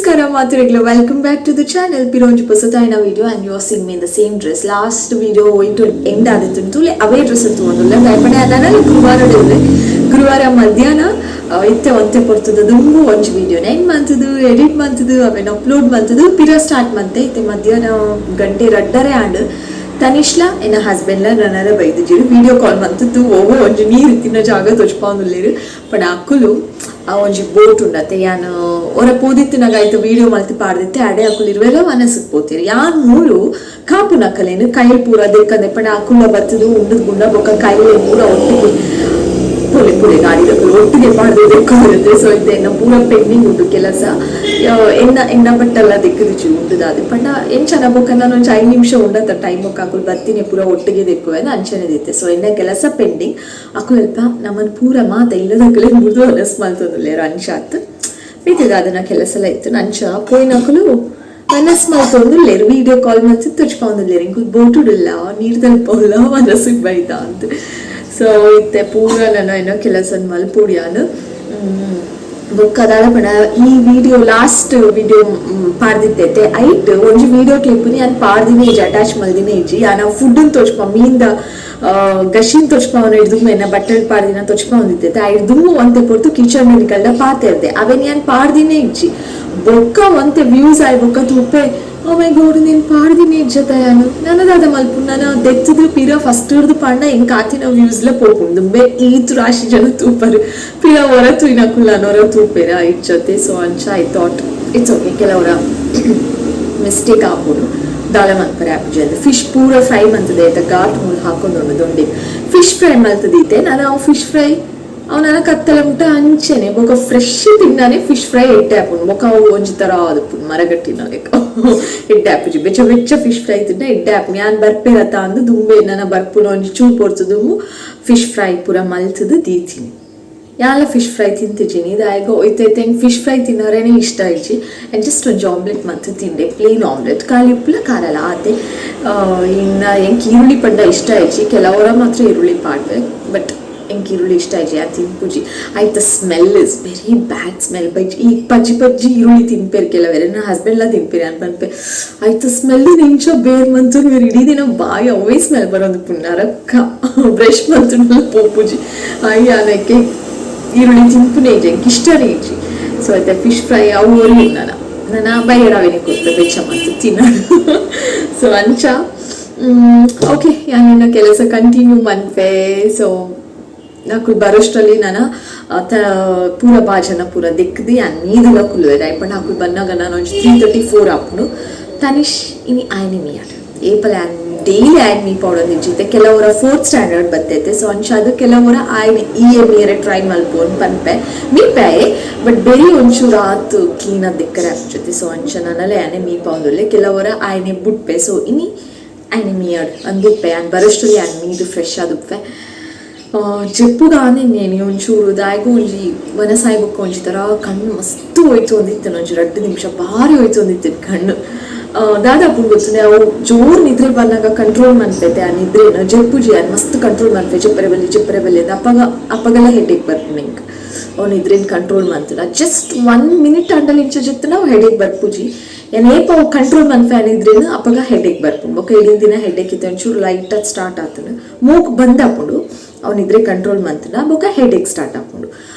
ನಮಸ್ಕಾರ ಮಾತೆರೆಗ್ಲ. Welcome back to the channel. ಪಿರೊಂಜಿ ಪೊಸತಾಯಿನ video, and you are seeing me in the same dress. Last video into end ಆದಿತ್ತುಂಡು ತೂಲೆ, ಅವೇ dress ತೂವೊಂದುಲ್ಲ. ದಾಯೆಪಂಡ ನನಲ ಗುರುವಾರ ಉಲ್ಲೆ. ಗುರುವಾರ ಮಧ್ಯಾಹ್ನ ಇತ್ತೆ ಒಂತೆ ಪೊರ್ತುದ ದುಂಬು ಒಂಜಿ ವಿಡಿಯೋ ಎಂಡ್ ಮಂತುದು, ಎಡಿಟ್ ಮಂತುದು, ಅವೆನ್ ಅಪ್ಲೋಡ್ ಮಂತುದು, ಪಿರ ಸ್ಟಾರ್ಟ್ ಮಂತೆ. ಇತ್ತೆ ಮಧ್ಯಾಹ್ನ ಗಂಟೆ 2:30 ಆಂಡ್. ತನಿಷ್ಲ ಎನ್ನ ಹಸ್ಬೆಂಡ್ಲ ನನರ ಬೈದಿಜೆರ್. ವಿಡಿಯೋ ಕಾಲ್ ಮಂತುದು ಒವ್ವೋ ಒಂಜಿ ನೀರು ತಿನ್ನ ಜಾಗ ತೊಜ್ಪಾವೊಂದುಲ್ಲೆರ್. ಪಂಡ ಅಕುಲು ಆ ಒಂಜಿ ಬೋಟ್ ಉಂಡತೆ, ಯಾನ್ ಒರ ಪೋದಿತ್ತಿನಾಗ ಐತ ವಿಡಿಯೋ ಮಲ್ತ್ ಪಾಡ್ದಿತ್ತೆ. ಅಡೆ ಅಕುಲು ಇರುವೆಲ ವನಸುಗ್ ಪೋತೆರ್. ಯಾನ್ ಮೂಲು ಕಾಪುನಕಲೇನ್ ಕೈಲ್ ಪೂರ ದೆಕ್ಕಂದೆ. ಪಂಡ ಅಕುಲ ಬತ್ತುದು ಉಂಡುದ್ ಗುಂಡ ಬೊಕ್ಕ ಕೈಲೆ ಪೂರ ಒಟ್ಟಿಗೆ ಪೊಲೆ ಪೊಲೆ ಗಾಡಿದಕುಲು ಒಟ್ಟಿಗೆ ಪಾಡ್ದು ದೆಕ್ಕೊಂಡಿರುತ್ತೆ. ಸೊ ಇತ್ತೆ ಎನ್ನ ಪೂರ ಪೆಂಡಿಂಗ್ ಉಂಡು ಕೆಲಸ. ಎನ್ನ ಎನ್ನ ಬಟ್ಟೆಲ್ಲ ದೆಕ್ಕುದಿಜ್ಜಿ ಉಂಡುದಾದ್. ಪಂಡ ಎಂಚನ ಬೊಕ್ಕ ನಾನು ಒಂಜಿ 5 ನಿಮಿಷ ಉಂಡತ್ತ ಟೈಮ್, ಬೊಕ್ಕ ಅಕುಲು ಬತ್ತಿನಿ ಪೂರ ಒಟ್ಟಿಗೆ ದೆಕ್ಕುವೆ ಅಂಚನೆ ದಿತ್ತೆ. ಸೊ ಎನ್ನ ಕೆಲಸ ಪೆಂಡಿಂಗ್. ಅಕುಲು ಅಲ್ಪ ನಮ್ಮನ್ ಪೂರ ಮಾತ ಇಲ್ಲದಕುಲೆ ಮುರ್ದು ವನಸ್ ಮಲ್ತೊಂದುಲ್ಲೆರ್. ಅಂಚಾತ್ ಬೇತೆ ಅದನ್ನ ಕೆಲಸ ಎಲ್ಲ ಇತ್ತು. ಅಂಚ ಪೋಯಿನಕುಲು ವನಸ್ ಮಲ್ತೊಂದುಲ್ಲೆರ್. ವಿಡಿಯೋ ಕಾಲ್ ಮಲ್ತ್ ತೊಜ್ಪಾವೊಂದುಲ್ಲೆರ್, ಇಂಕುಲು ಬೋಟುಡುಲ್ಲ, ನೀರ್ ತಲ್ಪೊಲ್ಲ, ವನಸುಗ್ ಬೈದ ಅಂತ. ಸೊ ಇತ್ತೆ ಪೂರ ನನ್ನ ಏನೋ ಕೆಲಸ ಮಲ್ಪೊಡಿಯಾನ್. ಬೊಕ್ಕ ದಾದ ಪಂಡ, ಈ ವಿಡಿಯೋ ಲಾಸ್ಟ್ ವಿಡಿಯೋ ಪಾಡ್ದಿತ್ತೈತೆ, ಐಟ್ ಒಂಜಿ ವಿಡಿಯೋ ಕ್ಲಿಪ್ ಯಾನ್ ಪಾಡ್ದಿನೇ ಇಜ್ಜಿ, ಅಟ್ಯಾಚ್ ಮಲ್ದಿನೇ ಇಜ್ಜಿ. ಯಾನ್ ಫುಡ್ ತೋಜ್ಪ ಮೀನ್ದ ಗಶಿನ್ ತೋಜ್ಪಾವನ ಹಿಡ್ದು ಎನ್ನ ಬಟ್ಟಲ್ ಪಾಡ್ದಿನ ತೊಜ್ಪಾವೊಂದಿತ್ತೈತೆ. ಐಡ್ ದುಂಬು ಒಂತೆ ಪೊರ್ತು ಕಿಚನ್ ನಿಕಲ್ಡ ಪಾತೆರ್ದೆ. ಅವೆನ್ ಯಾನ್ ಪಾಡ್ದಿನೇ ಇಜ್ಜಿ. ಬೊಕ್ಕ ಒಂತೆ ವ್ಯೂಸ್ ಆಯ್ ಬೊಕ್ಕ ತೂಪೆ, ಓ ಮೈ ಗಾಡ್, ನೀನ್ ಪಾಡ್ದಿನಿ ಇಜ್ಜತ. ಯಾನು ನನದಾದ ಮಲ್ಪು ನಾನು ದೆತ್ತದು ಪಿರ ಫಸ್ಟ್ ಹಿಡ್ದು ಪಾಂಡ ಎಂಕ್ ಆತಿನ ವ್ಯೂಸ್ಲ ಪೋಪುಂಡು. ದುಂಬೆ ಈತ್ ರಾಶಿ ಜನ ತೂಪರು, ಪಿರ ಹೊರ ತೂಯಿನಕುಲ್ಲ ನೊರ ತೂಪೆರ ಇಜ್ಜತೆ. ಸೊ ಅಂಚ I thought it's okay, ಕೆಲವರ ಮಿಸ್ಟೇಕ್ ಆಪುಂಡು, ದಾಲ ಮನ್ಪರೆ ಆಪುಜಿ ಅಂದ್. ಫಿಶ್ ಪೂರ ಫ್ರೈ ಮಂತದೆ ಆಯ್ತಾ, ಘಾಟ್ ಮೂಲು ಹಾಕೊಂದುಂಡು. ದೊಂಡಿ ಫಿಶ್ ಫ್ರೈ ಮಲ್ತದೀತೆ ನಾನು. ಅವು ಫಿಶ್ ಫ್ರೈ ಅವು ನನ್ನ ಕತ್ತಲೆ ಮುಟ್ಟ ಅಂಚೆನೆ. ಬೊಕ ಫ್ರೆಶ್ ತಿನ್ನಾನೆ ಫಿಶ್ ಫ್ರೈ ಎಡ್ಡೆ ಆಪುಂಡು. ಬೊಕ ಅವು ಒಂಜಿ ತರ ಆದುಪ್ಪುಂಡು, ಮರಗಟ್ಟಿನ ಲೆಕ್ಕ, ಎಡ್ಡೆ ಆಪುಜಿ. ಬೆಚ್ಚ ಬೆಚ್ಚ ಫಿಶ್ ಫ್ರೈ ತಿನ್ನ ಎಡ್ಡೆ ಆಪುಂಡು. ಯಾನ್ ಬರ್ಪೆರತ ಅಂದ್ ದುಂಬೆ ನನ ಬರ್ಪುನ ಒಂಜಿ ಚೂರು ಪೊರ್ತು ದುಂಬು ಫಿಶ್ ಫ್ರೈ ಪೂರ ಮಲ್ತದು ದೀತೀನಿ. ಯಾಲ ಫಿಶ್ ಫ್ರೈ ತಿಂತಿದ್ದೀನಿ ದಾಯಗ ಒಯ್ತೈತೆ. ಫಿಶ್ ಫ್ರೈ ತಿನ್ನೋರೇನೆ ಇಷ್ಟ ಇಜ್ಜಿ. ಆ್ಯಂಡ್ ಜಸ್ಟ್ ಒಂಜಿ ಆಮ್ಲೆಟ್ ಮಂತ್ ತಿಂಡೆ, ಪ್ಲೇನ್ ಆಮ್ಲೆಟ್, ಖಾಲಿ ಉಪ್ಪುಲ ಖಾರಲ ಆತೆ. ಇನ್ನು ಎಂಕ್ ಈರುಳ್ಳಿ ಪಂಡ ಇಷ್ಟ ಇಜ್ಜಿ. ಕೆಲವರ ಮಾತ್ರ ಈರುಳ್ಳಿ ಪಾಡ್ವೆ, ಬಟ್ ಎಂಕ್ ಈರುಳ್ಳಿ ಇಷ್ಟ ಇಜ್ಜಿ, ಅದು ತಿನ್ಪುಜಿ. ಆಯ್ತ, smell is very bad smell. ಬಜ್ಜಿ ಈ ಪಜ್ಜಿ ಪಜ್ಜಿ ಈರುಳ್ಳಿ ತಿನ್ಪೇರು ಕೆಲವರು. ನನ್ನ ಹಸ್ಬೆಂಡ್ಲ ತಿನ್ಪೇರು. ಅನ್ ಪನ್ಪೆ, ಆಯ್ತು ಸ್ಮೆಲ್ ನಿಂಚ ಬೇರ್ ಮಂತು ಇಡೀ ದಿನ ಬಾಯಿ ಅವೇ ಸ್ಮೆಲ್ ಬರೋದು. ಪುಣ್ಣಾರಕ್ಕ ಬ್ರಷ್ ಮಂತು ಪೋಪುಜಿ. ಅಯ್ಯ, ಅದಕ್ಕೆ ಈರುಳ್ಳಿ ತಿನ್ಪುನೇ ಇಜ್ಜಿ, ಎಂಕ್ ಇಷ್ಟನೇ ಇಜ್ಜಿ. ಸೊ ಆಯ್ತಾ, ಫಿಶ್ ಫ್ರೈ ಅವು ನನ್ನ ನನ್ನ ಬೈಯಡಾವೇನೆ ಕೊಡ್ತೆ ಬೆಚ್ಚ ಮತ್ತು ತಿನ್ನೋದು. ಸೊ ಅಂಚ ಓಕೆ, ಯಾನಿನ್ನ ಕೆಲಸ ಕಂಟಿನ್ಯೂ ಮನ್ಪೆ. ಸೊ ನಾಕುಲು ಬರೋಷ್ಟರಲ್ಲಿ ನಾನು ತ ಪೂರ ಬಾಜನ ಪೂರ ದೆಕ್ಕ್ದು ಯಾನ್ ಮೀದುಲ ಕುಲ್ಲುವೆ. ಪಂಡ ಅಕುಲು ಬನ್ನಾಗ ನಾನು ಒಂಜಿ 3:34 ಆಪುಂಡು. ತನಿಷ್ ಇನಿ ಆಯ್ನೆ ಮೀಯಾಡ್. ಏಪಲ ಯಾನ್ ಡೈಲಿ ಆಯ್ನ್ ಮೀ ಪೌಡರ್ ಕೆಲವರ ಫೋರ್ತ್ ಸ್ಟ್ಯಾಂಡರ್ಡ್ ಬತ್ತೈತೆ. ಸೊ ಅಂಚ ಅದು ಕೆಲವರ ಆಯ್ನೆ ಈ ಮೀರೆ ಟ್ರೈ ಮಲ್ಪೋನ್ ಪನ್ಪೆ ಮೀಪಾಯೆ. ಬಟ್ ಬೇರೆ ಒಂಚೂರು ಆತು ಕ್ಲೀನ್ ಆದ್ ದೆಕ್ಕರೆ ಜೊತೆ. ಸೊ ಅಂಚ ನನ್ನಲೆ ಆನೆ ಮೀ ಪಾವೊಂದುಲ್ಲೆ. ಕೆಲವರ ಆಯ್ನೆ ಬುಟ್ಪೆ. ಸೊ ಇನಿ ಆಯ್ನೆ ಮೀಯಾಡ್ ಅಂದ್ ಬುಟ್ಪೆ. ಯಾನ್ ಬರೋಷ್ಟರಲ್ಲಿ ಯಾನ್ ಮೀದು ಫ್ರೆಶ್ ಆದುಪ್ಪೆ. ಜೆಪ್ಪುಗಾನೆ నేను ಒಂಚೂರು ದಾಯಗ ಒಂಜಿ ವನಸಾಯಿ ಬೊಕ್ಕ ಒಂಜಿ ತರ ಕಣ್ಣು ಮಸ್ತ್ ಹೋಯ್ತು ಒಂದಿತ್ತು. ಒಂಜಿ 2 ನಿಮಿಷ ಭಾರಿ ಹೋಯ್ತು ಒಂದಿತ್ತು ಕಣ್ಣು. ದಾದಾಪುಂಡು ಗೊತ್ತುಂಡೆ, ಅವು ಜೋರ್ ನಿದ್ರೆ ಬಂದಾಗ ಕಂಟ್ರೋಲ್ ಮನ್ಪೈತೆ. ಆ ನಿದ್ರೆನ ಜೆಪ್ಪುಜಿ ಅದು ಮಸ್ತ್ ಕಂಟ್ರೋಲ್ ಮನ್ಪೆ, ಜೆಪ್ಪರೆ ಬಲ್ಲಿ, ಜೆಪ್ಪರೆ ಬಲ್ಲಿ ಅಂತ. ಅಪ್ಪಗ ಅಪ್ಪಗೆಲ್ಲ ಹೆಡೇಕ್ ಬರ್ಪುಂಡು ಎಂಕ್. ಅವು ನಿದ್ರೆನ್ ಕಂಟ್ರೋಲ್ ಮಂತುಂಡ ಜಸ್ಟ್ ಒನ್ ಮಿನಿಟ್ ಅಂಡಲ್ ಇಂಚ ಜೆತ್ತುನ ಅವು ಹೆಡೇಕ್ ಬರ್ಪುಜಿ. ಏನ್ ಏಪ ಅವು ಕಂಟ್ರೋಲ್ ಮನ್ಪೆ ಆ ನಿದ್ರೆನ, ಅಪ್ಪಗ ಹೆಡೇಕ್ ಬರ್ಪುಂಡು. ಬೊಕ್ಕ ಇಡೀ ದಿನ ಹೆಡೇಕ್ ಇತ್ತು. ಒಂಚೂರು ಲೈಟ್ ಆದ್ ಸ್ಟಾರ್ಟ್ ಆತುಂಡು. ಮೂಕ್ ಬಂದ್ ಆಪುಂಡು. ಅವು ನಿದ್ರೆ ಕಂಟ್ರೋಲ್ ಮಂತುಂಡ ಬೊಕ್ಕ ಹೆಡೇಕ್ ಸ್ಟಾರ್ಟ್ ಆಪುಂಡು.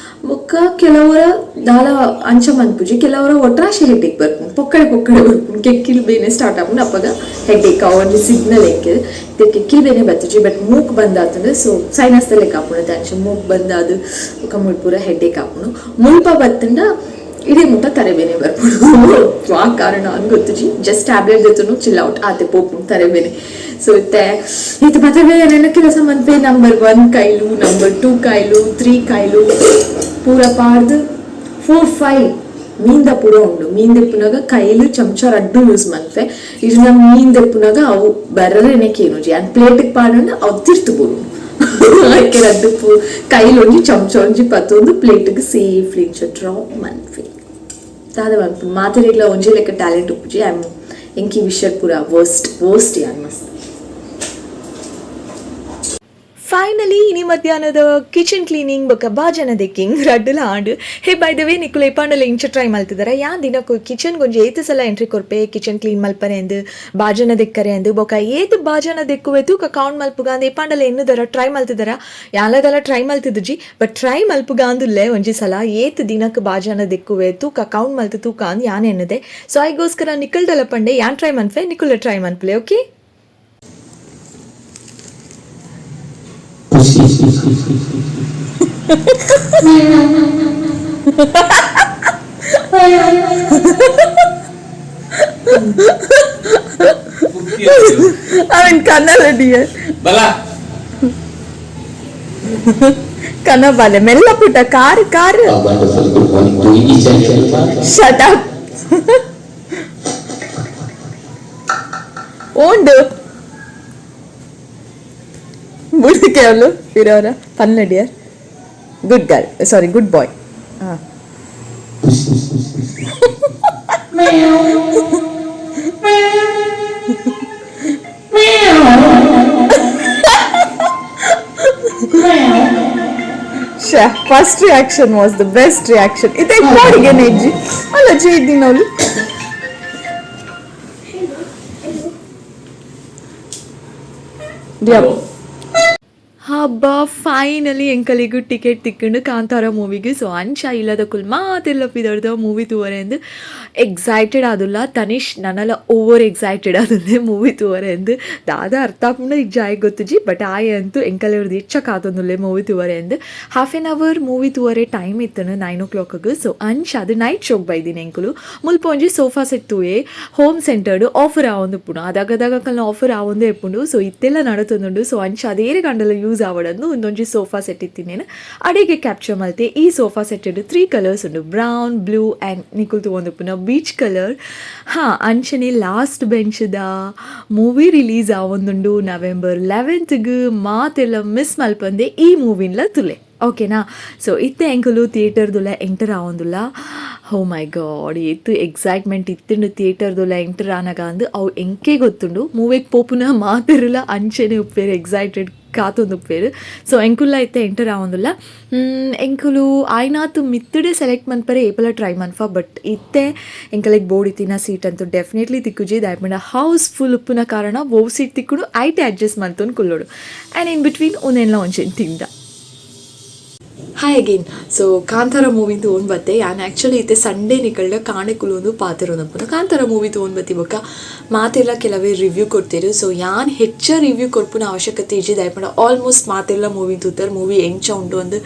ಬೊಕ್ಕ ಕೆಲವರ ದಾಲ ಅಂಚ ಮನ್ಪುಜಿ. ಕೆಲವರ ಒಟ್ರಾಶಿ ಹೆಡೇಕ್ ಬರ್ಪುಂಡು, ಪೊಕ್ಕಡೆ ಪೊಕ್ಕಡೆ ಬರ್ಪುಂಡು. ಕೆಕ್ಕಿಲ್ ಬೇನೆ ಸ್ಟಾರ್ಟ್ ಆಪುಂಡು. ಅಪ್ಪಗ ಹೆಡೇಕ್ ಅವು ಒಂಜಿ ಸಿಗ್ನಲ್ ಎಂಕ್. ಕೆಕ್ಕಿಲ್ ಬೇನೆ ಬತ್ತುಜಿ, ಬಟ್ ಮೂಕ್ ಬಂದಾತುಂಡು. ಸೊ ಸೈನಸ್ ಲೆಕ್ಕ ಆಪುಂಡು. ಅಂಚ ಮೂಕ್ ಬಂದಾದು ಬೊಕ್ಕ ಮುಲ್ಪ ಹೆಡೇಕ್ ಆಪುಂಡು. ಮುಲ್ಪ ಬತ್ತುಂಡ ಇಡೀ ಮುಟ್ಟ ತಲೆಬೇನೆ ಬರ್ಪುಂಡು. ಆ ಕಾರಣ ಅಂದ್ ಗೊತ್ತುಜಿ. ಜಸ್ಟ್ ಟ್ಯಾಬ್ಲೆಟ್ ದೆತ್ತುನು ಚಿಲ್ ಔಟ್ ಆತೆ, ಪೋಪುಂಡು ತಲೆಬೇನೆ. ಸೊ ಇತ್ತೆ ಇತ್ತೆ ಮತ್ತೆ ಬೇರೆ ಕೆಲಸ ಮನ್ಪೆ. ನಂಬರ್ 1 ಕೈಲು, ನಂಬರ್ 2 ಕೈಲು, 3 ಕೈಲು ಪೂರ ಪಾಡ್ದು, 4 5 ಮೀನ್ದ ಪೂರ ಉಂಡು. ಮೀನ್ ದೆಪ್ಪುನಾಗ ಕೈಲು ಚಮಚ ರಡ್ಡು ಯೂಸ್ ಮನ್ಪೆ. ಇದು ನಮ್ಮ ಮೀನ್ ದೆಪ್ಪುನಾಗ ಅವು ಬರರೇನೆ ಕೇನುಜಿ. ಅನ್ ಪ್ಲೇಟಿಗೆ ಪಾಡಂಡ ಅವು ತಿರ್ತು ಬೋರು. ಆಕೆ ರಡ್ಡು ಪೂ ಕೈಲು ಒಂಜಿ, ಚಮಚ ಒಂಜಿ ಪತ್ತೊಂದು ಪ್ಲೇಟ್ಗೆ ಸೇಫ್ಲಿ ಇಂಚ ಡ್ರಾಪ್ ಮನ್ಪೆ. ದಾದ ಮನ್ಪು, ಮಾತೆರೆಗ್ಲ ಒಂಜಿ ಲೆಕ್ಕ ಟ್ಯಾಲೆಂಟ್ ಉಪ್ಪುಜಿ. I am ಎಂಕಿ ವಿಷಯ ಪೂರ ವರ್ಸ್ಟ್ ವರ್ಸ್ಟ್ ಯಾನ್ ಮಸ್ತ್. ಫೈನಲಿ ಫೈನಲಿ ಇನಿ ಮಧ್ಯಾಹ್ನದ ಕಿಚನ್ ಕ್ಲೀನಿಂಗ್ ಬೊಕ್ಕ ಬಾಜನ ದೆಕ್ಕಿಂಗ್ ರಡ್ಡುಲ and. Hey by the way, ನಿಕುಲು ಏಪಾಂಡಲ ಇಂಚ ಟ್ರೈ ಮಲ್ತಿದಾರ? ಯಾನ್ ದಿನಕ್ಕು ಕಿಚನ್ ಗೊಂಜಿ ಏತ್ ಸಲ ಎಂಟ್ರಿ ಕೊರ್ಪೆ, ಕಿಚನ್ ಕ್ಲೀನ್ ಮಲ್ಪರೆ ಅಂದ್, ಬಾಜನ ದೆಕ್ಕರೆ ಅಂದ್. ಬೊಕ್ಕ ಏತ್ ಬಾಜನ ದೆಕ್ಕುವೆ ತೂಕ ಕೌಂಟ್ ಮಲ್ಪುಗ ಅಂದ್ ಏಪಾಂಡಲ ಎನ್ನುದರ? ಟ್ರೈ ಮಲ್ತಿದಾರ? ಯಾನ್ಲದಲ ಟ್ರೈ ಮಲ್ತಿದ್ಜಿ, ಬಟ್ ಟ್ರೈ ಮಲ್ಪುಗ ಅಂದುಲ್ಲೆ. ಒಂಜಿ ಸಲ ಏತ್ ದಿನಕ್ ಬಾಜನ ದೆಕ್ಕುವೆ ತೂಕ ಕೌಂಟ್ ಮಲ್ತು ತೂಕ ಅಂದ್ ಯಾನ್ ಎನ್ನುದೆ. ಸೊ ಐಗೋಸ್ಕರ ನಿಕಲ್ಡಲ ಪಂಡೆ, ಯಾನ್ ಟ್ರೈ ಮನ್ಪೆ, ನಿಕುಲ ಟ್ರೈ ಮನ್ಪಲೆ, ಓಕೆ? ಖುಷಿ. ಅವನ್ ಕನ್ನಡ ಡಿಯರ್. ಬಲ. ಕನ್ನ ಬಾಲೆ, ಮೆಲ್ಲ ಪುಟ್ಟ, car car. A wonderful good morning to each and everyone. Shut up. ಓಂಡು ಬುಡಕ್ಕೆ ಅವಳು ಇರೋರ ಪನ್ನ dear. Good girl, sorry, good boy. ಹಾಂ. ಖುಷಿ. First reaction was the best reaction. ಇದೇ ಬಾಡಿಗೆ ನೆಜ್ಜಿ ಅಲ್ಲ ಜೀದಿನ ಅವಳು. ಹಬ್ಬ ಫೈನಲಿ ಎಂಕಲಿಗೂ ಟಿಕೆಟ್ ತಿಕ್ಕೊಂಡು ಕಾಂತಾರ ಮೂವಿಗೆ. ಸೊ ಅಂಚ ಇಲ್ಲದ ಕುಲ್ ಮಾತೆಲ್ಲ ಪಿದರ್ದ ಮೂವಿ ತೂವರೆ ಎಂದು ಎಕ್ಸೈಟೆಡ್ ಆದುಲ್ಲ. ತನಿಷ್ ನನಲ ಓವರ್ ಎಕ್ಸೈಟೆಡ್ ಆದುಲ್ಲೆ ಮೂವಿ ತೂವರೆ ಎಂದು. ದಾದ ಅರ್ಥ ಆಪುಂಡ ಈಗ ಜಾಯ್ ಗೊತ್ತುಜಿ, ಬಟ್ ಆಯೆ ಅಂತೂ ಎಂಕಲೆರ್ದು ಹೆಚ್ಚ ಕಾತೊಂದುಲ್ಲೆ ಮೂವಿ ತೂವರೆ ಎಂದು. ಹಾಫ್ ಎನ್ ಅವರ್ ಮೂವಿ ತೂವರೆ ಟೈಮ್ ಇತ್ತನು 9 ಓ ಕ್ಲಾಕ್ಗೆ. ಸೊ ಅಂಚ ಅದು ನೈಟ್ ಶೋಕ್ ಬೈದಿನಿ ಎಂಕುಲು. ಮುಲ್ಪ ಒಂಜಿ ಸೋಫಾ ಸೆಟ್ ತೂಯೆ. ಹೋಮ್ ಸೆಂಟರ್ಡ್ ಆಫರ್ ಆವೊಂದು ಉಪ್ಪುಂಡು, ಅದಾಗದಾಗ ಕಲ್ನ ಆಫರ್ ಆವೊಂದೇ ಇಪ್ಪುಂಡು. ಸೊ ಇತ್ತೆಲ್ಲ ನಡತೊಂದುಂಡು. ಸೊ ಅಂಚ ಅದೇರೆ ಕಂಡಲ ಯೂಸ್ ಆವಡಂದು ಒಂದೊಂಜಿ ಸೋಫಾ ಸೆಟ್ ಇತ್ತಿನೇನು ಅಡೆಗೆ ಕ್ಯಾಪ್ಚರ್ ಮಲ್ತೆ. ಈ ಸೋಫಾ ಸೆಟ್ ತ್ರೀ ಕಲರ್ಸ್ ಉಂಡು, ಬ್ರೌನ್, ಬ್ಲೂ ಆ್ಯಂಡ್ ನಿಕುಲ್ ತೂವೊಂದುಪ್ಪುನ ಬೀಚ್ ಕಲರ್. ಹಾಂ, ಅಂಚನೆ ಲಾಸ್ಟ್ ಬೆಂಚ್ದ ಮೂವಿ ರಿಲೀಸ್ ಆವೊಂದುಂಡು ನವೆಂಬರ್ 11ಗ್. ಮಾತೆಲ್ಲ ಮಿಸ್ ಮಲ್ಪಂದೆ ಈ ಮೂವಿನ್ಲ ತುಲೆ, ಓಕೆನಾ? ಸೊ ಇತ್ತೆ ಎಂಕುಲು ಥಿಯೇಟರ್ದುಲ ಎಂಟರ್ ಆವೊಂದುಲ್ಲ. ಓ ಮೈ ಗಾಡ್, ಏತ್ ಎಕ್ಸೈಟ್ಮೆಂಟ್ ಇತ್ತುಂಡು ಥಿಯೇಟರ್ದುಲ ಎಂಟರ್ ಆನಗ ಅಂದು ಅವು ಎಂಕೆ ಗೊತ್ತುಂಡು. ಮೂವಿಗೆ ಪೋಪುನ ಮಾತೆರುಲ ಅಂಚೆನೆ ಉಪ್ಪೇರು, ಎಕ್ಸೈಟೆಡ್ ಕಾತೊಂದು ಉಪ್ಪೇರು. ಸೊ ಎಂಕುಲ್ಲ ಇತ್ತೆ ಎಂಟರ್ ಆವೊಂದುಲ್ಲ. ಎಂಕುಲು ಆಯ್ನಾತ್ ಮಿತ್ತುಡೆ ಸೆಲೆಕ್ಟ್ ಮನ್ಪರೆ ಏಪಲ ಟ್ರೈ ಮನ್ಪ, ಬಟ್ ಇತ್ತೆ ಎಂಕಲೆಗ್ ಬೋಡ್ ಇತ್ತಿನ ಸೀಟ್ ಅಂತೂ ಡೆಫಿನೆಟ್ಲಿ ತಿಕ್ಕುಜಿ. ದಾಯೆಪಂಡ ಹೌಸ್ ಫುಲ್ ಉಪ್ಪುನ ಕಾರಣ ಓವ್ ಸೀಟ್ ತಿಕ್ಕುಡು, ಐಟೆ ಅಡ್ಜಸ್ಟ್ ಮಂತೊಂದು ಕುಲ್ಲೋಡು. ಆ್ಯಂಡ್ ಇನ್ ಬಿಟ್ವೀನ್ ಉಂದೆನ್ಲ ಒಂಚೆನ್ ತಿಂದ. Hi again. So Kantara movie ತೂವೊಂದು ಬತ್ತೆ ಯಾನ್. ಆ್ಯಕ್ಚುಲಿ ಇತ್ತೆ ಸಂಡೇ ನಿಕಲ್ಡ ಕಾಣೆ ಕುಲೊಂದು ಪಾತೆರೊಂದುಪ್ಪುನು. ಕಾಂತಾರ ಮೂವಿ ತೂವೊಂದು ಬತ್ತಿ ಬೊಕ್ಕ ಮಾತೆಲ್ಲ ಕೆಲವೇ ರಿವ್ಯೂ ಕೊಡ್ತೇರು. ಸೊ ಯಾನ್ ಹೆಚ್ಚ ರಿವ್ಯೂ ಕೊರ್ಪುನ ಅವಶ್ಯಕತೆ ಇಜ್ಜಿ, ದಾಯೆಪಂಡ ಆಲ್ಮೋಸ್ಟ್ ಮಾತೆಲ್ಲ ಮೂವಿ ತೂತಾರ್. ಮೂವಿ ಎಂಚ ಉಂಡು ಅಂದ್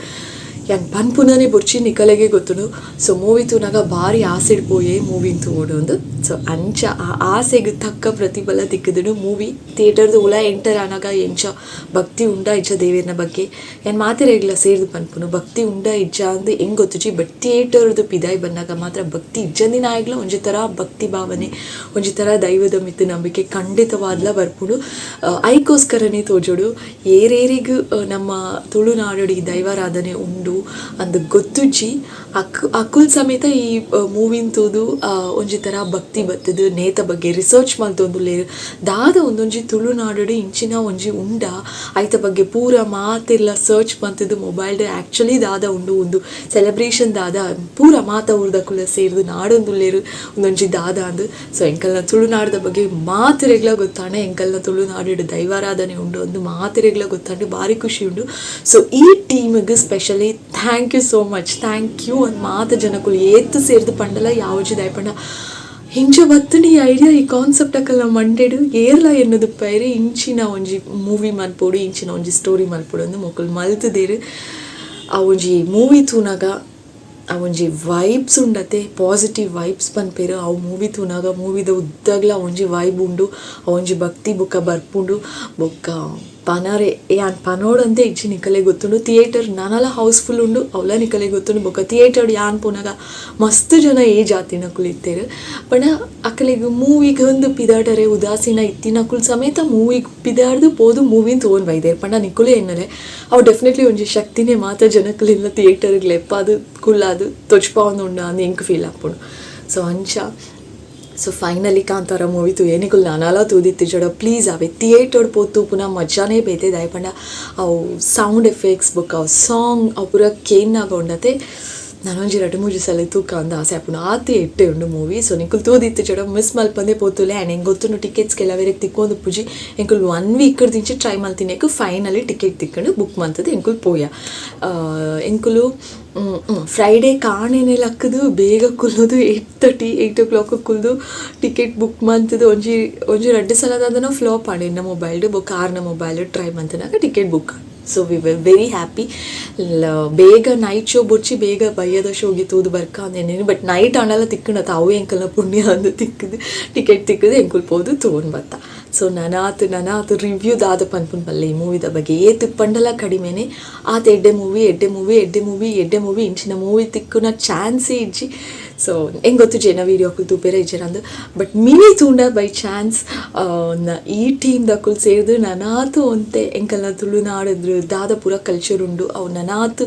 ಯಾನ್ ಪನ್ಪುನನೇ ಬೊರ್ಚಿ, ನಿಕಲೆಗೆ ಗೊತ್ತುಂಡು. ಸೊ ಮೂವಿ ತೂನಗ ಭಾರಿ ಆಸೆಡ್ ಪೋಯೆ ಮೂವಿನ್ ತೂವೊಡು ಅಂದ್. ಸೊ ಅಂಚ ಆ ಆಸೆಗ್ ತಕ್ಕ ಪ್ರತಿಫಲ ತಿಕ್ಕುದುಂಡು. ಮೂವಿ ಥಿಯೇಟರ್ದ ಉಲ ಎಂಟರ್ ಆನಗ ಎಂಚ ಭಕ್ತಿ ಉಂಡ ಇಜ್ಜ ದೇವೆರ್ನ ಬಗ್ಗೆ, ಯಾನ್ ಮಾತೆರೆಗ್ಲ ಸೇರ್ದು ಪನ್ಪುನು, ಭಕ್ತಿ ಉಂಡ ಇಜ್ಜ ಅಂದ್ ಎಂಕ್ ಗೊತ್ತುಜಿ, ಬಟ್ ಥಿಯೇಟರ್ದು ಪಿದಾಯಿ ಬನ್ನಗ ಮಾತ್ರ ಭಕ್ತಿ ಇಜ್ಜಂದಿನ ಆಯ್ಗ್ಲ ಒಂಜಿ ಥರ ಭಕ್ತಿ ಭಾವನೆ, ಒಂಜಿ ಥರ ದೈವದ ಮಿತ್ತ್ ನಂಬಿಕೆ ಖಂಡಿತವಾದ್ಲ ಬರ್ಪುಂಡು. ಐಕೋಸ್ಕರನೇ ತೋಜೋಡು, ಏರೇರಿಗ್ ನಮ್ಮ ತುಳುನಾಡು ಈ ದೈವಾರಾಧನೆ ಉಂಡು ಅಂದ್ ಗೊತ್ತುಜ್ಜಿ, ಅಕುಲ್ ಸಮೇತ ಈ ಮೂವಿನ್ ತೂದು ಒಂಜಿ ಥರ ಭಕ್ತಿ ಬತ್ತದು, ನೇತ ಬಗ್ಗೆ ರಿಸರ್ಚ್ ಮಲ್ತೊಂದುಲ್ಲೆರ್. ದಾದ ಒಂದೊಂಜಿ ತುಳುನಾಡು ಇಂಚಿನ ಒಂಜಿ ಉಂಡ, ಐತ ಬಗ್ಗೆ ಪೂರ ಮಾತೆಲ್ಲ ಸರ್ಚ್ ಮಲ್ತುದು ಮೊಬೈಲ್ಡ್ ಆ್ಯಕ್ಚುಲಿ ದಾದ ಉಂಡು, ಒಂದು ಸೆಲೆಬ್ರೇಷನ್ ದಾದ, ಪೂರ ಮಾತ ಊರ್ದಕುಲ ಸೇರ್ದು ನಾಡೊಂದುಲ್ಲೆರ್ ಒಂದೊಂಜಿ ದಾದ ಅಂದ್. ಸೊ ಎಂಕಲ್ನ ತುಳುನಾಡ್ದ ಬಗ್ಗೆ ಮಾತೆರೆಗ್ಲ ಗೊತ್ತಾಂಡ, ಎಂಕಲ್ನ ತುಳುನಾಡು ದೈವಾರಾಧನೆ ಉಂಡು ಅಂದ್ ಮಾತೆರೆಗ್ಲ ಗೊತ್ತಾಂಡ, ಭಾರಿ ಖುಷಿ ಉಂಡು. ಸೊ ಈ ಟೀಮಿಗೆ specially thank you so much, thank you ಅಂದ್ ಮಾತ ಜನಕುಲು ಏತ್ ಸೇರ್ದು ಪಂಡಲ ಯಾವಜಿ. ದಾಯೆಪಂಡ ಇಂಚ ಬತ್ತುಂಡು ಈ ಐಡಿಯಾ, ಈ ಕಾನ್ಸೆಪ್ಟ್ ಅಕಲ್ನ ಮಂಡೆಡು ಏರ್ಲ ಎನ್ನುದು ಪೈರೆ ಇಂಚಿನ ಒಂಜಿ ಮೂವಿ ಮಲ್ಪೊಡು, ಇಂಚಿನ ಒಂಜಿ ಸ್ಟೋರಿ ಮಲ್ಪೊಡು ಅಂದ್ ಮೊಕುಲು ಮಲ್ತುದೆರ್. ಆ ಒಂಜಿ ಮೂವಿ ತೂನಗ ಆ ಒಂಜಿ ವೈಬ್ಸ್ ಉಂಡತೆ, ಪಾಸಿಟಿವ್ ವೈಬ್ಸ್ ಪನ್ಪೆರ್. ಅವು ಮೂವಿ ತೂನಗ ಮೂವಿದ ಉದ್ದಗ್ಲ ಒಂಜಿ ವೈಬ್ ಉಂಡು, ಆ ಒಂಜಿ ಭಕ್ತಿ ಬೊಕ್ಕ ಬರ್ಪುಂಡು. ಬೊಕ್ಕ ಪನರೆ ಯಾನ್ ಪನೋಡಂತೆ ಇಜ್ಜಿ, ನಿಕಲೆ ಗೊತ್ತುಂಡು. ಥಿಯೇಟರ್ ನನಲ ಹೌಸ್ಫುಲ್ ಉಂಡು, ಅವಲ ನಿಕಲೆ ಗೊತ್ತುಂಡು. ಬೊಕ್ಕ ಥಿಯೇಟರ್ ಯಾನ್ ಪೋನಗ ಮಸ್ತ್ ಜನ ಏಜ್ ಆತಿನಕುಲು ಇತ್ತೆರ್. ಪಂಡ ಅಕಲೆಗ್ ಮೂವಿಗ್ ಒಂದು ಪಿದಾಡರೆ ಉದಾಸೀನ ಇತ್ತಿನಕುಲು ಸಮೇತ ಮೂವಿಗ್ ಪಿದಾಡ್ದು ಪೋದು ಮೂವಿನ್ ತೂವೊಂದು ಬೈದೆರ್. ಪಂಡ ನಿಕುಲೇ ಎನ್ನಲೆ, ಅವು ಡೆಫಿನೆಟ್ಲಿ ಒಂಜಿ ಶಕ್ತಿನೇ ಮಾತ ಜನಕುಲೆನ ಥಿಯೇಟರ್ಗ್ ಲೆಪ್ಪಾದ್ ಕುಲ್ಲಾದ್ ತೊಜ್ಪಾವೊಂದು ಉಂಡು ಅಂದ್ ಎಂಕ್ ಫೀಲ್ ಆಪುಂಡು. ಸೊ ಅಂಚ ಸೊ ಫೈನಲಿ ಕಾಂತಾರ ಮೂವಿ ತೂಯೆ. ನಿಕುಲು ನಾನಾಲ ತೂದಿತ್ತಿಜಡ, ಪ್ಲೀಸ್ ಅವೆ ಥಿಯೇಟರ್ ಪೋದು ತೂಪುನ ಮಜಾನೇ ಬೇತೆ. ದಾಯೆ ಪಂಡ ಅವು ಸೌಂಡ್ ಎಫೆಕ್ಟ್ಸ್ ಬೊಕ್ಕ ಅವು ಸಾಂಗ್ ಅವು ಪೂರ ಕೇನ್ನಾಗ ಉಂಡತೆ. ನನೊಂಜಿ ರಡ್ಡ್ ಮೂಜಿ ಸಲ ತೂಕ ಅಂದ್ ಆಸೆ ಆಪುಂಡು, ಆತೆ ಎಡ್ಡೆ ಉಂಡು ಮೂವಿ. ಸೊ ನಿಕುಲು ತೂದಿತ್ತಿಜಡ, ಮಿಸ್ ಮಲ್ಪಂದೆ ಪೋತುಲೆ. ಆ್ಯಂಡ್ ಎಂಕ್ ಗೊತ್ತುಂಡು, ಟಿಕೆಟ್ಸ್ ಕೆಲವೆರೆಗ್ ತಿಕ್ಕೊಂದು ಇಪ್ಪುಜಿ. ಎಂಕುಲು ಒನ್ ವೀಕ್ ದಿಂಚಿ ಟ್ರೈ ಮಲ್ತಿನೆಕ್ ಫೈನಲಿ ಟಿಕೆಟ್ ತಿಕ್ಕಂಡು, ಬುಕ್ ಮಂತುದು ಎಂಕುಲು ಪೋಯ. ಎಂಕುಲು ಫ್ರೈಡೇ ಕಾಣೆನೆ ಲಕ್ಕುದು, ಬೇಗ ಕುಲ್ಲುದು, 8:30, 8 ಓ ಕ್ಲಾಕ್ ಕುಲ್ದು ಟಿಕೆಟ್ ಬುಕ್ ಮಂತುದು, ಒಂಜಿ ಒಂಜಿ ರಡ್ಡ್ ಸಲ ದಾದನ ಫ್ಲಾಪ್ ಆಂಡ್ ಎನ್ನ ಮೊಬೈಲ್ಡ್. ಬೊಕ್ಕ ಆರ್ನ ಮೊಬೈಲ್ ಟ್ರೈ ಮಂತುನಾಗ ticket book. So we were very happy. ಬೇಗ ನೈಟ್ ಶೋ ಬೊಡ್ಚಿ, ಬೇಗ ಬಯ್ಯದ ಶೋಗೆ ತೂದು ಬರ್ಕ ಅಂದೇನೇನು. ಬಟ್ ನೈಟ್ ಆಂಡಲ ತಿಕ್ಕುಂಡತ, ಅವು ಎಂಕಲ್ನ ಪುಣ್ಯ ಅಂದ್ ತಿಕ್ಕುದು, ಟಿಕೆಟ್ ತಿಕ್ಕುದು, ಎಂಕುಲು ಪೋದು ತೂವೊಂದು ಬತ್ತ. ಸೊ ನನಾತ್ ನನಾತ್ ರಿವ್ಯೂ ದಾದ ಪನ್ಪುನ ಪಲ್ಲೆ ಈ ಮೂವಿದ ಬಗ್ಗೆ, ಏತ್ ಪಂಡಲ ಕಡಿಮೆನೆ. ಆತ್ ಎಡ್ಡೆ ಮೂವಿ, ಎಡ್ಡೆ ಮೂವಿ, ಎಡ್ಡೆ ಮೂವಿ, ಎಡ್ಡೆ ಮೂವಿ. ಇಂಚಿನ ಮೂವಿ ತಿಕ್ಕುನ ಚಾನ್ಸೇ ಇಜ್ಜಿ. ಸೊ ಎಂಕ್ ಗೊತ್ತುಜಿ ಎನ್ನ ವೀಡಿಯೋ ಅಕುಲು ತೂಪೆರ ಇಜ್ಜೆರ್, ಬಟ್ ಮಿನಿ ತೂಂಡ ಬೈ ಚಾನ್ಸ್, ಈ ಟೀಮ್ ದಕುಲು ಸೇರ್ದು ನನಾತ್ ಒಂತೆ ಎಂಕಲ್ನ ತುಳುನಾಡಿದ್ರು ದಾದ ಪೂರ ಕಲ್ಚರ್ ಉಂಡು, ಅವು ನನಾತ್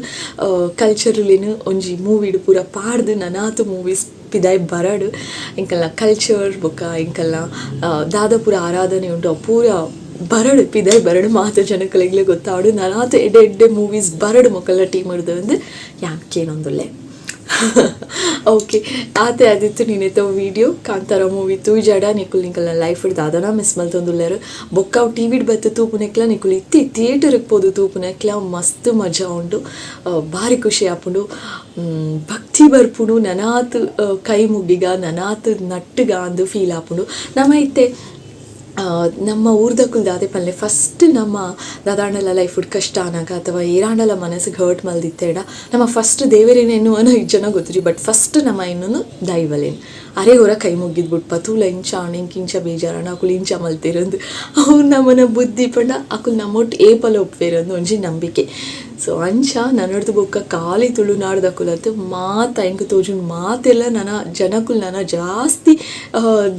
ಕಲ್ಚರ್ಲೆನ್ ಒಂಜಿ ಮೂವಿಡ್ ಪೂರ ಪಾಡ್ದು ನನಾತ್ ಮೂವೀಸ್ ಪಿದಾಯ್ ಬರಡ್. ಎಂಕಲ್ನ ಕಲ್ಚರ್ ಬೊಕ್ಕ ಎಂಕಲ್ನ ದಾದ ಪೂರ ಆರಾಧನೆ ಉಂಡು, ಅವು ಪೂರ ಬರಡ್, ಪಿದಾಯ್ ಬರಡ್, ಮಾತ ಜನಕುಲೆಗ್ಲ ಗೊತ್ತಾವಡ್. ನನಾತ್ ಎಡ್ಡೆ ಎಡ್ಡೆ ಮೂವೀಸ್ ಬರಡ್ ಮೊಕಲ್ನ ಟೀಮ್ ಹಿಡ್ದು ಅಂದ್ ಯಾನ್ ಕೇನೊಂದುಲ್ಲೆ. ಓಕೆ, ಆತೆ ಆದಿತ್ತು ಇನಿತ ವೀಡಿಯೋ. ಕಾಂತಾರ ಮೂವಿ ತೂಜಾಡ ನಿಕುಲ್ ನಿಕಲ್ನ ಲೈಫ್ ದಾದನ ಮಿಸ್ ಮಲ್ತೊಂದುಲ್ಲೆರ್. ಬೊಕ್ಕ ಅವು ಟಿವಿಡ್ ಬತ್ತು ತೂಪುನೆಕ್ಲ, ನಿಕುಲು ಇತ್ತಿ ಥಿಯೇಟರ್ಗೆ ಪೋದು ತೂಪುನೆಕ್ಲ ಮಸ್ತ್ ಮಜಾ ಉಂಡು. ಬಾರಿ ಖುಷಿ ಆಪುಂಡು, ಭಕ್ತಿ ಬರ್ಪುಂಡು, ನನಾತ್ ಕೈ ಮುಗ್ಗಿಗ, ನನಾತ್ ನಟ್ಟುಗ ಅಂದ್ ಫೀಲ್ ಆಪುಂಡು. ನಮ ಇತ್ತೆ ನಮ್ಮ ಊರ್ದಕುಲು ದಾದೆ ಪನ್ಲೆ, ಫಸ್ಟ್ ನಮ್ಮ ದಾದಾಂಡಲ ಲೈಫ್ ಕಷ್ಟ ಆನಾಗ ಅಥವಾ ಏರಾಂಡಲ ಮನಸ್ಸಿಗೆ ಹರ್ಟ್ ಮಲ್ದಿತ್ತೆಡ, ನಮ್ಮ ಫಸ್ಟ್ ದೇವರೇನ ಎನ್ನುವನ ಇಜ್ಜನ ಗೊತ್ತಿಜಿ, ಬಟ್ ಫಸ್ಟ್ ನಮ್ಮ ಇನ್ನೊಂದು ದೈವಲೇನ್. ಅರೆ ಹೊರ ಕೈ ಮುಗ್ಗಿದ್ ಬುಟ್ಪ, ತೂಲ ಇಂಚ ಆಂಡ್, ಎಂಕ್ ಇಂಚ ಬೇಜಾರಾಂಡ್, ಅಕುಲು ಇಂಚ ಮಲ್ತೆರಂದು. ಅವು ನಮ್ಮನ ಬುದ್ಧಿ ಪಂಡ ಅಕುಲು ನಮ್ಮೊಟ್ಟು ಏಪಲ ಒಪ್ಪೇರಂದು ಒಂಜಿ ನಂಬಿಕೆ. ಸೊ ಅಂಚ ನನಡ್ದು ಬೊಕ್ಕ ಖಾಲಿ ತುಳುನಾಡ್ದಕುಲತ್ತು, ಮಾತ ಎಂಕ್ ತೋಜುಂಡು ಮಾತೆಲ್ಲ ನನ ಜನಕುಲು ನನ ಜಾಸ್ತಿ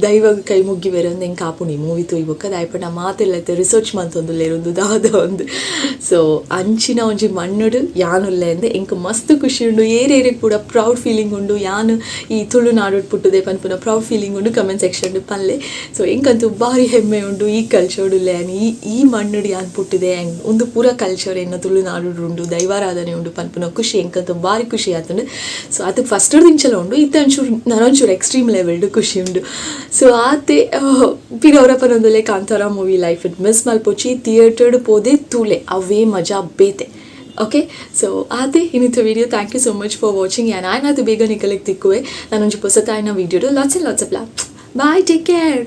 ದೈವಗ್ ಕೈ ಮುಗ್ಗಿವೆರಂದು ಎಂಕ್ ಆಪುಂಡು ಈ ಮೂವಿ ತೂಯಿ ಬೊಕ್ಕ. ದಾಯೆ ಪಂಡ ಮಾತೆಲ್ಲ ಇತ್ತೆ ರಿಸರ್ಚ್ ಮಲ್ತೊಂದುಲ್ಲೆರ್ ಉಂದು ದಾದ ಅಂದ್. ಸೊ ಅಂಚಿನ ಒಂಜಿ ಮಣ್ಣುಡು ಯಾನುಲ್ಲೆ ಅಂದ್ ಎಂಕ್ ಮಸ್ತ್ ಖುಷಿ ಉಂಡು. ಏರೇರೆಗ್ ಪೂರ ಪ್ರೌಡ್ ಫೀಲಿಂಗ್ ಉಂಡು, ಯಾನ್ ಈ ತುಳುನಾಡು ಪುಟ್ಟುದೆ ಪನ್ಪುನ ಪ್ರೌಡ್ ಫೀಲಿಂಗ್ ಉಂಡು, ಕಮೆಂಟ್ ಸೆಕ್ಷನ್ ಪನ್ಲೆ. ಸೊ ಎಂಕಂತೂ ಬಾರಿ ಹೆಮ್ಮೆ ಉಂಡು, ಈ ಕಲ್ಚರ್ಡ್ ಉಲ್ಲೆ ಯಾನ್, ಈ ಈ ಮಣ್ಣುಡು ಯಾನ್ ಪುಟ್ಟುದೆ ಆ್ಯಂಡ್ ಉಂದು ಪೂರ ಕಲ್ಚರ್ ಎನ್ನ ತುಳುನಾಡು ಉಂಡು, ದೈವಾರಾಧನೆ ಉಂಡು ಪನ್ಪುನ ಖುಷಿ ಎಂಕಂತೂ ಬಾರಿ ಖುಷಿ ಆತುಂಡು. ಸೊ ಅದು ಫಸ್ಟ್ ದಿಂಚಲ ಉಂಡು, ಇತ್ತೆ ಒಂಚೂರು ನನೊಂಚೂರು ಎಕ್ಸ್ಟ್ರೀಮ್ ಲೆವೆಲ್ಡ್ ಖುಷಿ ಉಂಡು. ಸೊ ಆತೆ ಪಿರವರ ಪನೊಂದುಲ್ಲೆ, ಕಾಂತಾರ ಮೂವಿ ಲೈಫ್ it miss ಮಲ್ಪೊಚಿ, ಥಿಯೇಟರ್ಡ್ ಪೋದೆ ತೂಲೆ, ಅವೇ ಮಜಾ ಬೇತೆ. ಓಕೆ, ಸೊ ಆತೆ ಇನ್ನಿತ video. Thank you so much for watching. ಯಾನ್ ಆಯ್ನಾತು ಬೇಗ ನಿಕಲೆಗ್ ತಿಕ್ಕುವೆ ನಾನೊಂಜಿ ಪೊಸತಾಯಿನ video. Lots and lots of love, bye, take care.